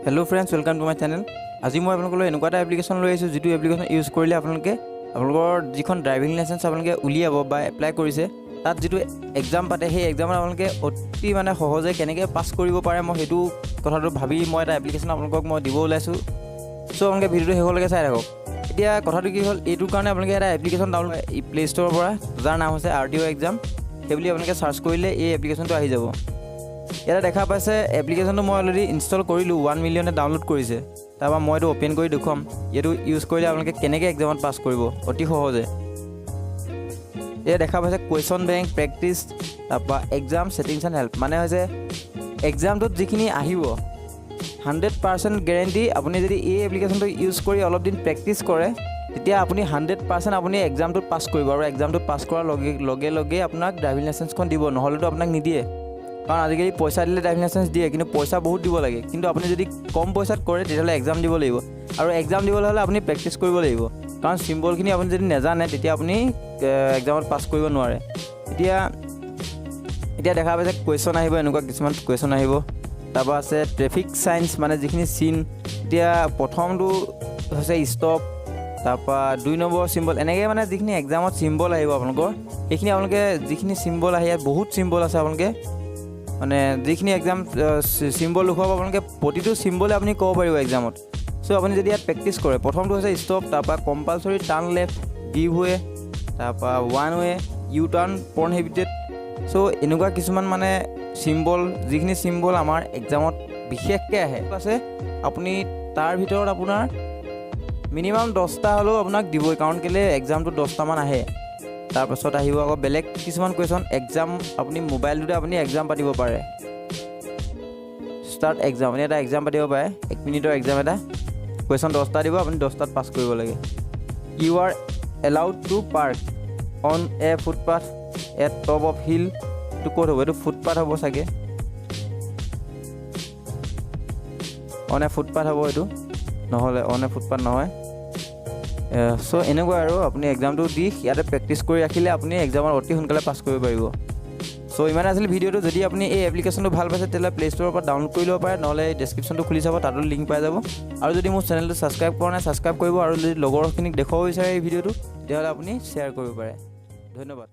Hello friends, welcome to my channel. আজি মই আপোনালোকলৈ এনেকুৱা এটা এপ্লিকেশ্যন লৈ আহিছোঁ, যিটো এপ্লিকেশ্যন ইউজ কৰিলে আপোনালোকে আপোনালোকৰ যিখন ড্ৰাইভিং লাইচেঞ্চ আপোনালোকে উলিয়াব বা এপ্লাই কৰিছে, তাত যিটো এক্সাম পাতে, সেই এক্সামত আপোনালোকে অতি মানে সহজে কেনেকৈ পাছ কৰিব পাৰে, মই সেইটো কথাটো ভাবি মই এটা এপ্লিকেশ্যন আপোনালোকক মই দিব ওলাইছোঁ। চ' আপোনালোকে ভিডিঅ'টো শেষলৈকে চাই থাকক। এতিয়া কথাটো কি হ'ল, এইটোৰ কাৰণে আপোনালোকে এটা এপ্লিকেশ্যন ডাউনলোড প্লে' ষ্ট'ৰৰ পৰা, যাৰ নাম হৈছে আৰটিঅ' এক্সাম, সেইবুলি আপোনালোকে চাৰ্চ কৰিলে এই এপ্লিকেশ্যনটো আহি যাব। ইয়াতে দেখা পাইছে, এপ্লিকেশ্যনটো মই অলৰেডি ইনষ্টল কৰিলোঁ, 1 মিলিয়নে ডাউনলোড কৰিছে। তাৰপৰা মই এইটো অ'পেন কৰি দেখুৱাম, এইটো ইউজ কৰিলে আপোনালোকে কেনেকৈ এক্সামত পাছ কৰিব অতি সহজে। এতিয়া দেখা পাইছে, কুৱেশ্যন বেংক, প্ৰেক্টিছ, তাৰপৰা এক্সাম ছেটিংছ এণ্ড হেল্প। মানে হৈছে এক্সামটোত যিখিনি আহিব, 100% গেৰেণ্টি, আপুনি যদি এই এপ্লিকেশ্যনটো ইউজ কৰি অলপ দিন প্ৰেক্টিছ কৰে, তেতিয়া আপুনি 100% আপুনি এক্সামটোত পাছ কৰিব আৰু এক্সামটোত পাছ কৰাৰ লগে লগে লগে আপোনাক ড্ৰাইভিং লাইচেঞ্চখন দিব, নহ'লেতো আপোনাক নিদিয়ে। কাৰণ আজিকালি পইচা দিলে ড্ৰাইভিং লাইচেঞ্চ দিয়ে, কিন্তু পইচা বহুত দিব লাগে। কিন্তু আপুনি যদি কম পইচাত কৰে, তেতিয়াহ'লে এক্সাম দিব লাগিব আৰু এক্সাম দিবলৈ হ'লে আপুনি প্ৰেক্টিছ কৰিব লাগিব। কাৰণ চিম্বলখিনি আপুনি যদি নেজানে, তেতিয়া আপুনি এক্সামত পাছ কৰিব নোৱাৰে। এতিয়া দেখা পাইছে, কুৱেশ্যন আহিব, এনেকুৱা কিছুমান কুৱেশ্যন আহিব। তাৰপৰা আছে ট্ৰেফিক চাইন্স, মানে যিখিনি চিন। এতিয়া প্ৰথমটো হৈছে ষ্টপ, তাৰপৰা 2 নম্বৰ চিম্বল, এনেকৈ মানে যিখিনি এক্সামত চিম্বল আহিব আপোনালোকৰ, সেইখিনি আপোনালোকে যিখিনি চিম্বল আহে, ইয়াত বহুত চিম্বল আছে, আপোনালোকে মানে যিখিনি এক্সাম চিম্বল দেখুৱাব, আপোনালোকে প্ৰতিটো চিম্বলে আপুনি ক'ব পাৰিব এক্সামত। চ' আপুনি যদি ইয়াত প্ৰেক্টিছ কৰে, প্ৰথমটো হৈছে ষ্টপ, তাৰপৰা compulsory turn left, give way, তাৰপৰা one way, U turn prohibited। So এনেকুৱা কিছুমান মানে চিম্বল, যিখিনি চিম্বল আমাৰ এক্সামত বিশেষকৈ আহে আছে, আপুনি তাৰ ভিতৰত আপোনাৰ মিনিমাম 10টা হ'লেও আপোনাক দিবই। কাৰণ কেলৈ, এক্সামটোত 10টামান আহে। তাৰপাছত আহিব আকৌ বেলেগ কিছুমান কুৱেশ্যন। এক্সাম আপুনি মোবাইলটোতে আপুনি এক্সাম পাতিব পাৰে। ষ্টাৰ্ট এক্সাম, আপুনি এটা এক্সাম পাতিব পাৰে, 1 মিনিটৰ এক্সাম এটা। কুৱেশ্যন 10টা দিব, আপুনি 10টাত পাছ কৰিব লাগে। You are allowed to park on a footpath at top of hill। এইটো ক'ত হ'ব? এইটো ফুটপাথ হ'ব চাগে। অন এ ফুটপাথ হ'ব এইটো, নহ'লে অন এ ফুটপাথ নহয়। চ' এনেকুৱা আৰু আপুনি এক্সামটো দি ইয়াতে প্ৰেক্টিছ কৰি ৰাখিলে আপুনি এক্সামত অতি সোনকালে পাছ কৰিব পাৰিব। চ' ইমানে আছিল ভিডিঅ'টো। যদি আপুনি এই এপ্লিকেশ্যনটো ভাল পাইছে, তেতিয়াহ'লে প্লে' ষ্ট'ৰৰ পৰা ডাউনলোড কৰি ল'ব পাৰে, নহ'লে ডেছক্ৰিপশ্যনটো খুলি চাব, তাতো লিংক পাই যাব। আৰু যদি মোৰ চেনেলটো ছাবস্ক্ৰাইব কৰা নাই, ছাবস্ক্ৰাইব কৰিব আৰু যদি লগৰখিনিক দেখুৱাব বিচাৰে এই ভিডিঅ'টো, তেতিয়াহ'লে আপুনি শ্বেয়াৰ কৰিব পাৰে। ধন্যবাদ।